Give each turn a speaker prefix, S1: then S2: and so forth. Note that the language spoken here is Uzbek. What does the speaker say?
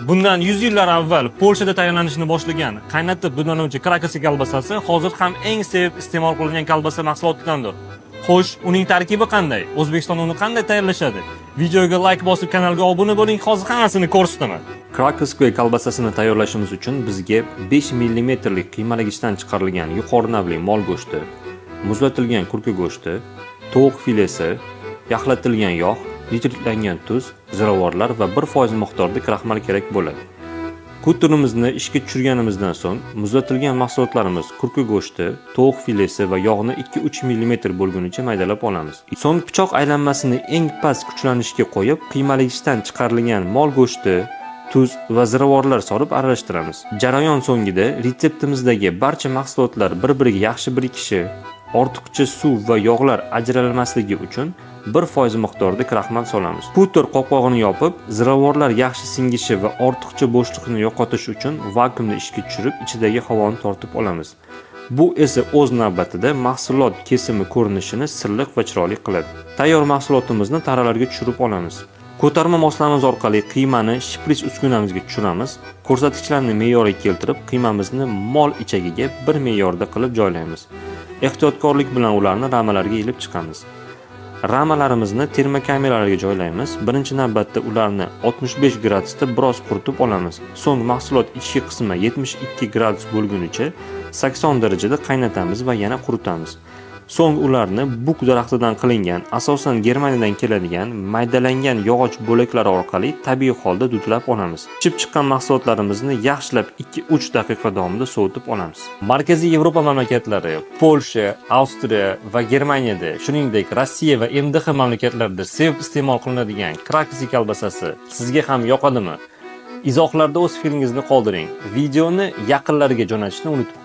S1: Bundan 100 yillar avval Polshada tayyorlanishini boshlagan qaynatib dudlanuvchi Krakowski kolbasasi hozir ham eng sevib iste'mol qilingan kolbasa mahsulotidandir. Xo'sh, uning tarkibi qanday? O'zbekistonda uni qanday tayyorlashadi? Videoga like bosib, kanalga obuna bo'ling, hozir hammasini ko'rsataman. Krakowski kolbasasini tayyorlashimiz uchun bizga 5 mm lik qiymalagichdan chiqarilgan yuqori navli mol go'shti, muzlatilgan kurka go'shti, tovuq filesi, yaxlatilgan yog', nitritlangan tuz, ziravorlar va 1% miqdorda kraxmal kerak bo'ladi. Kuterimizni ishga tushirganimizdan so'ng muzlatilgan mahsulotlarimiz kurka go'shti, tovuq filesi va yog'ni 2-3 mm bo'lgunicha maydalab olamiz. So'ng pichoq aylanmasini eng past kuchlanishga qo'yib, qiymalagichdan chiqarilgan mol go'shti, tuz va ziravorlar solib aralashtiramiz. Jarayon so'ngida retseptimizdagi barcha mahsulotlar bir-biriga yaxshi birikishi, ortiqcha suv va yog'lar ajralmasligi uchun 1% miqdorida kraxmal solamiz. Kuter qopqog'ini yopib, ziravorlar yaxshi singishi va ortiqcha bo'shliqni yo'qotish uchun vakuumni ishga tushirib, ichidagi havoni tortib olamiz. Bu esa o'z navbatida mahsulot kesimi ko'rinishini silliq va chiroyli qiladi. Tayyor mahsulotimizni taralarga tushirib olamiz. Ko'tarma moslamiz orqali qiymani shprits uskunamizga tushiramiz. Ko'rsatkichlarni me'yorga keltirib, qiymamizni mol ichagiga bir me'yorda qilib joylaymiz. Ehtiyotkorlik bilan ularni ramalarga ilib chiqamiz. Ramalarimizni termokameralarga joylaymiz. Birinchi navbatda ularni 65 gradusda biroz quritib olamiz. So'ng mahsulot ichki qismi 72 gradus bo'lgunicha 80 darajada qaynatamiz va yana quritamiz. So'ng ularni buk daraxtidan qilingan, asosan Germaniyadan keladigan maydalangan yog'och bo'laklari orqali tabiiy holda dudlab olamiz. Pishib chiqqan mahsulotlarimizni yaxshilab 2-3 daqiqa davomida sovutib olamiz. Markaziy Yevropa mamlakatlari, Polsha, Avstriya va Germaniyada, shuningdek Rossiya va MDH mamlakatlarida sevib iste'mol qilinadigan Krakowski kolbasasi sizga ham yoqadimi? Izohlarda o'z fikringizni qoldiring. Videoni yaqinlarga jo'natishni unutmang.